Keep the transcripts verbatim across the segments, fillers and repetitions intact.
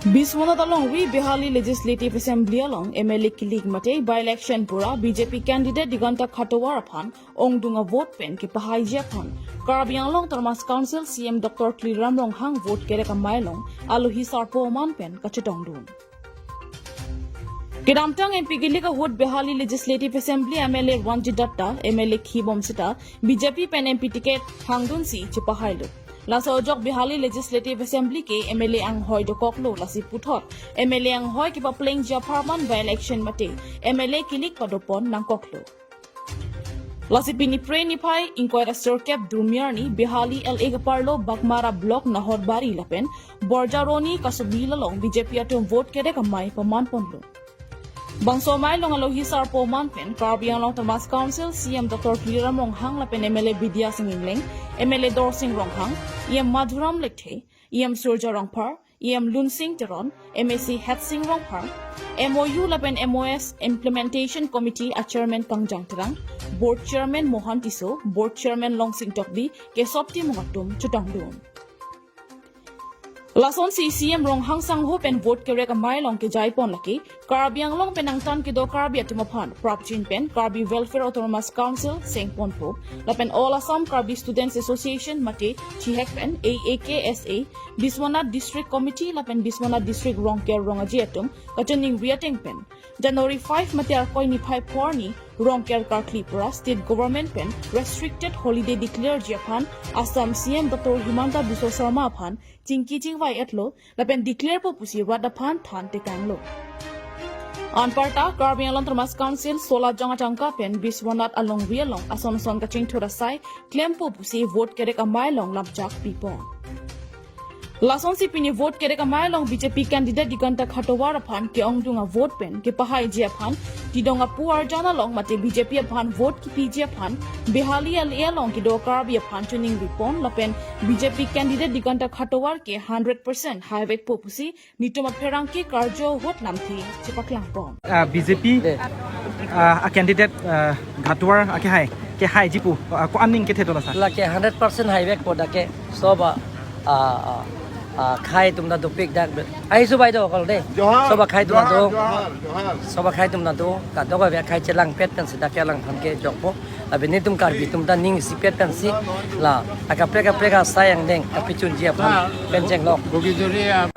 Biswanath alongri Behali Legislative Assembly along M L A kilik mate by-election pura B J P candidate Diganta Khatowar aphan ongdung avote pen kepahaiji aphan Karbi Anglong Autonomous Council C E M Doctor Tuliram Ronghang vote kerek amei along alohi sarpo aman pen kachetongdun. Kedamtang M P kilik ahut Behali Legislative Assembly M L A Ranjit Datta, M L A khibom seta B J P pen M P ticket hangdunsi chepahailo. Laso ajok Behali Legislative Assembly ke M L A anghoi dokoklo, lasi puthot M L A anghoi kepaplengji apharman by-election mate M L A kilik padopon nangkoklo. Lasi pini Phre niphai ingkoi ra sirkep Durmi arni Behali L A kaparlo Baghmara Block Nahorbari lapen Borjaroni Kasobil along B J P atum vote kerek amei pamanponlo. Bangso amei along alohi sarpo aman pen Karbi Anglong Autonomous Council C E M Doctor Tuliram Ronghang lapen M L A Bidya Sing Engleng, M L A Dorsing Ronghang, E M Madhuram Lekthe, E M Surjya Rongphar, E M Lunsing Teron, M A C Hetsing Rongphar, M O U lapen M O S Implementation Committee a Chairman Kangjang Terang, Board Chairman Mohan Tisso, Board Chairman Longsing Tokbi, keso apti mung atum chetongdun. Lasonsi C E M Ronghang sangho pen vote kerek amei along kejaipon lake Karbi Anglong pen angtan kedo Karbi atum aphan prapjin pen Karbi Welfare Autonomous Council sengponpo lapen All Assam Karbi Students Association mate chihek pen A A K S A, Biswanath District Committee lapen Biswanath District Rongker Rongaji atum kachiningri ateng pen January five mate Arkoi niphai pho arni Rongker karkli pura State Government pen restricted holiday declare ji aphan Assam C E M Doctor Himanta Biswa Sarma aphan chingki chingvai-etlo lapen declare po pusi rat aphan than tekanglo. Anparta Karbi Anglong Autonomous Council sola jong atangka pen Biswanath alongri along ason ason kachingthur asai klempo pusi vote kerek amei along lamchak pipon. Lasonsi pini vote kerek amei along B J P candidate Diganta Khatowar aphan ke-ongdung avote pen kepahaiji aphan Tidong apu arjan along mate B J P aphan vote kipiji aphan Behali L A along kedo Karbi aphan chiningripon lapen B J P candidate Diganta Khatowar ke hundred percent haivekpo pusi netum apherangke karjo ahut lamthe chepaklangpon. Ah, B J P, De. Ah, a candidate, ah, Khatowar akehai, kehaiji pu, ah, ko-an ning kethe dola sa? Lake hundred percent haivekpo, dak ke sob a, a, a, a, khei atum ta dopik dak. Ai su bai do kol de. Johar. Sob akhei atum ta Johar, do. Johar, Johar. Sob akhei atum ta do. Kadokave akhei chelangpet pensi dak ke alangphan kejokpo. Lapen netum Karbi atum ta ning isipet pensi la akaprek kaprek asai angdeng kapachunji aphan pen chenglok. Bukijuri, ah.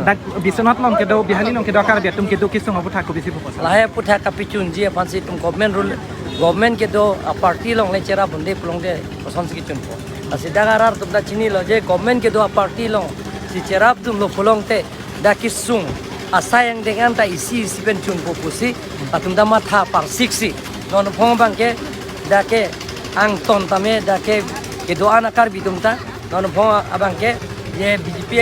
Dak Biswanath along kedo, Behali along kedo Karbi atum kedo kesung aputhak kopisi pupo sa? Lahai aputhak kapachunji aphansi itum government rule, government kedo a party along le cherap un-e pulote kosonsi kechunpo. Lasi dak arat atum ta chinilo je government kedo a party alongsi cherapdunlo pulote dak kesung asai angdeng an ta isi isi pen chunpo pusi atum ta matha parsiksi. Non phong abangke dak ke angton tame dak ke kedo-an a Karbi atum ta non phong abangke je B J P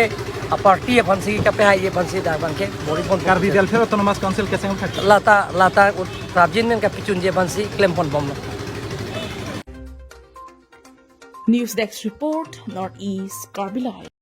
a party aphansi kapahaiji aphansi dak abangke bor-ipon. Karbi Welfare Autonomous Council keseng thak. Lata, lata ut-, prapjin pen kapachunji aphansi klemponbomlo. News Desk Report, North East Karbi Live.